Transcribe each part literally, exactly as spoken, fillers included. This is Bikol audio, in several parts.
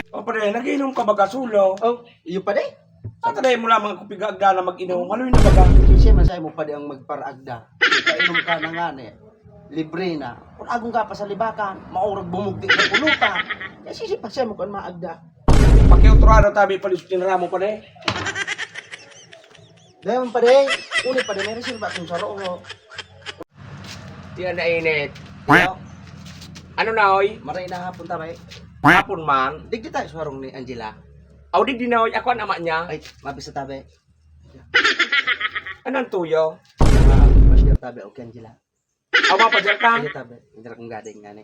O, pare, nag-inom ka ba, Gasulo? Oh, iyo, pare. Ang taday mo lamang ako pigaagda na mag-inom. Haloy na baga. Sisya man sa'yo mo, pare, ang magparaagda. Kainom ka na nga, eh. Libre na. Kung agong ka pa sa libakan, maurag bumugti sa pulutan. Kaya sisya pa siya mo kan maagda. Pakiutrohan ang tabi, palis tinara mo, pare. Dahil man, pare, uli, pare, may reserva akong saro, oh. Di na init. Yo. Ano na, oy? Maray na hapon, tabi. Hapon man. Digdi tayo sa warong ni Angela. Aw, digdi na, oy. Ako ang ama niya. Ay, mabisa, tabi. Anong tuyo? Ah, mas niya, tabi. Okay, Angela. Aw, mapadyar ka? Sige, tabi. Hindi na kong gading, ngani.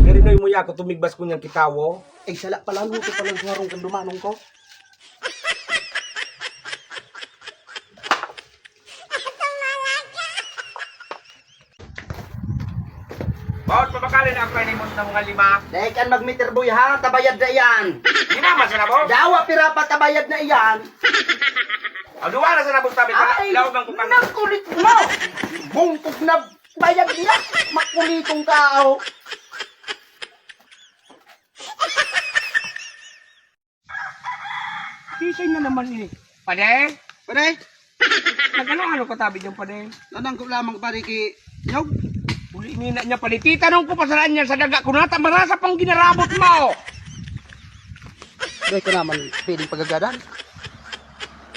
Garinoy mo ya, ako tumigbas ko niyang kitawo. Ay, sala pala, luto pala sa warong kandumanong ko. Bawat pabakalin ang panimot ng mga lima. Dahil kan mag-meter boy ha, tabayad na iyan. Di naman sa nabo. Dawa pira pa tabayad na iyan. Ang duwa na sa nabo sabi ka, Ay, laog ang kupang. Nagkulit mo! Bungkog na bayad niya! Makulitong tao! Kisay na naman eh. Pade? Pade? Nag-ano-ano ka tabi dyan, pade? Nanangko lamang, pade, ki Nyog. Uli ni na niya, pade. Titanong ko pa sa niya sa daga ko nata, marasa pang ginarabot mo. Dahil ka naman pwedeng pagagadan.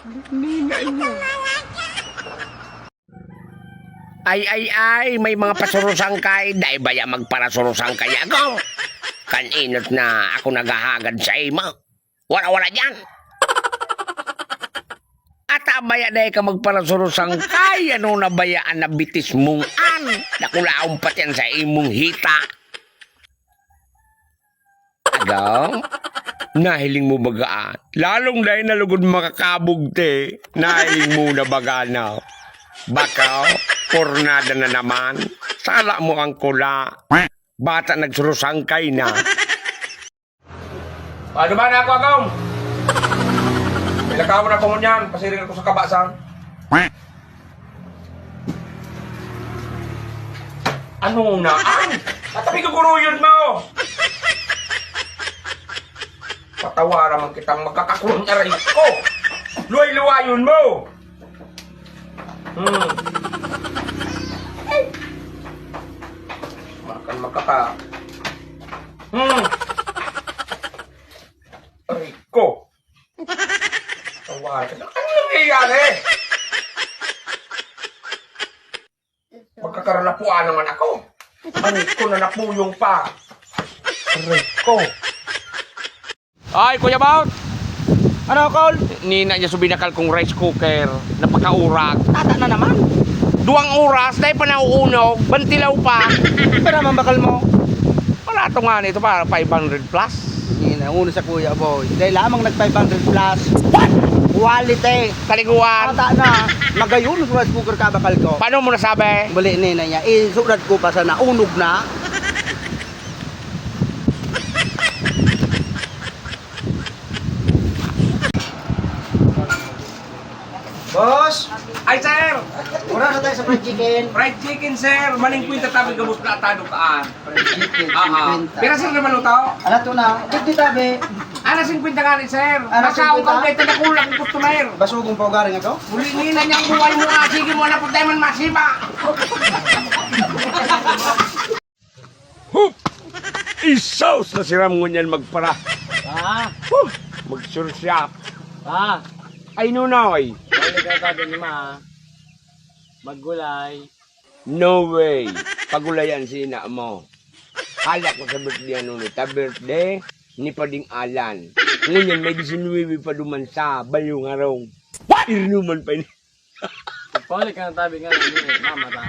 Uli ni na niya. Ay, ay, ay, may mga pasurusangkay. Dai baya magparasurusangkay ako? Kan inot na ako naghahagad sa imo. Wala, wala diyan. Ata baya dai ka magparasurusangkay? Ano na baya an nabitis mong an? Dakulaon pa tiyan sa imong hita. Agaw? Nahiling mo baga, ah? Lalong dai na lugod makakabugti. Nahiling mo na baga, no? Bakaw, pornada na naman. Sala mo ang kula. Bata nagsurusangkay na. Ano ba na ako, Agaw? May lakaw na ako ngunyan. Pasiring ako sa kabasan. Ano na? Ay! Katabi ko guruyod mo! Patawa naman kitang magkakakulong aray ko! Luway-luwayon mo! Hmm. Makan makaka... Hmm. Aray ko! Tawa ka. Ano nangyayari? Magkakaralapuan naman ako. Manit ko na napuyong pa. Aray ko. Ay, Kuya Bot! Ano, Kol? Nina niya so binakal kong rice cooker. Napakaurak. Tata na naman. Duwang oras, dahil pa nauunog, bantilaw pa. Pero naman bakal mo. Wala to nga nito, para five hundred plus. Nina, uno sa Kuya Boy. Dahil lamang nag five hundred plus. What? Quality. Kaliguan. Tata na. Magayon, rice cooker ka, bakal ko. Paano mo nasabi? Bali, Nina niya. Eh, sulat ko pa sana. Unog na. Boss! Ay, sir! Mura na tayo sa fried chicken. Fried chicken, sir. Maning kwenta tabi gabos na atado kaan. Fried chicken, Ah, ah. singkwenta. Pira, sir, naman utaw? Ala, to na. Fifty tabi. Ana, singkwenta nga ni, sir. Ana, Nasa akong singkwenta? Kagay, taga kulang ang customer. Basugong pa ugaring ako? Muli nila niyang buhay mo, ah. Sige mo na, putay man, masiba. Hup! Isaw sa siram ngunyan magpara. Ah, Huh! Magsursyap. Ah, Ay, nunoy! Ano ka sabi ni ma? Maggulay. No way! Pagulayan si ina mo. Hala ko sa birthday ano nita, birthday ni Pading Alan. Ngunyan may disinwibi pa duman sa bayong harong. What? Irnuman pa ini. Pagpaulit ka ng tabi nga, hindi, mama, ta.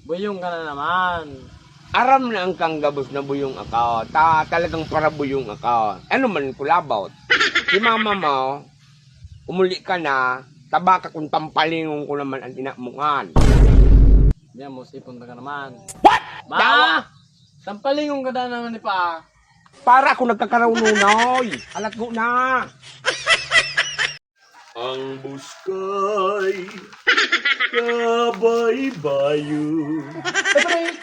Buyong ka na naman. Aram na ang kanggabos na buyong ako. Ta, talagang para buyong ako. Ano man kulabot? Si mama mo, umuli ka na, tabaka kung tampalingon ko naman ang ina mo kan. Diyan mo, sipon ka naman. What? Ma! Dawa! Tampalingon ka na naman ni pa. Para ako nagkakaraw nunoy. Alat ko na. Ang buskay kabaybayo.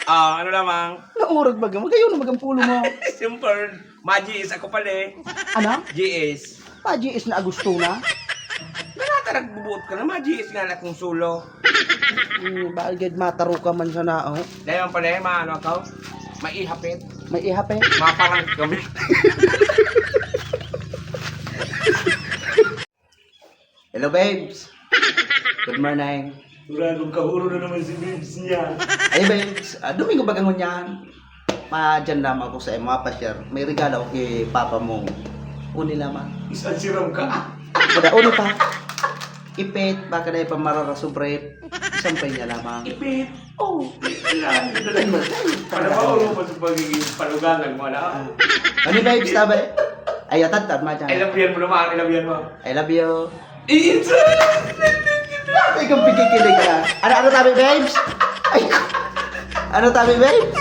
Ah, ano lamang? Naurag baga, magayon na magang pulo mo. Siyempre, ma-G S ako pala eh. Ano? G S. Pa-G S na Agosto na? Ganata nagbubuot ka na, ma-G S nga na kung solo. Hmm, bagay, mataro ka man sana, oh. Dahil pala eh, maano ako? Maihapit. May ihap eh. Maparang kami. Hello, babes. Good morning. Uragong kahuro na naman si babes niya. Ay, babes, ah, Domingo baga ngunyan. Ma, dyan lamang ako sa imo, pa-share. May regalo ako kay papa mo. Uni lamang. Isang siram ka. Kada uni pa. Ipit, baka na ipamarara sobre. Isang pa niya lamang. Ipit. Oh, kailangan ko na lang. Para mauro pa sa pagiging palugangan mo, ano? Ano, babes, tabi? Ay, atad, tad, ma, dyan. Ay, labihan mo naman, ay, labihan mo. I love you. It's Ikaw pikikilig ka. Ano, ano tabi, babes? Ay, ano tabi, babes?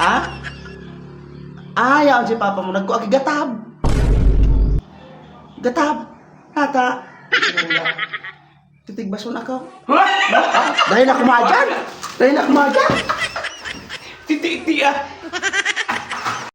Ha? Ah, yaon si papa mo. Nagkuha ki gatab. Gatab. Nata. Titigbason ako. Dahil ako madyan. Dahil ako madyan. Titi-iti ah.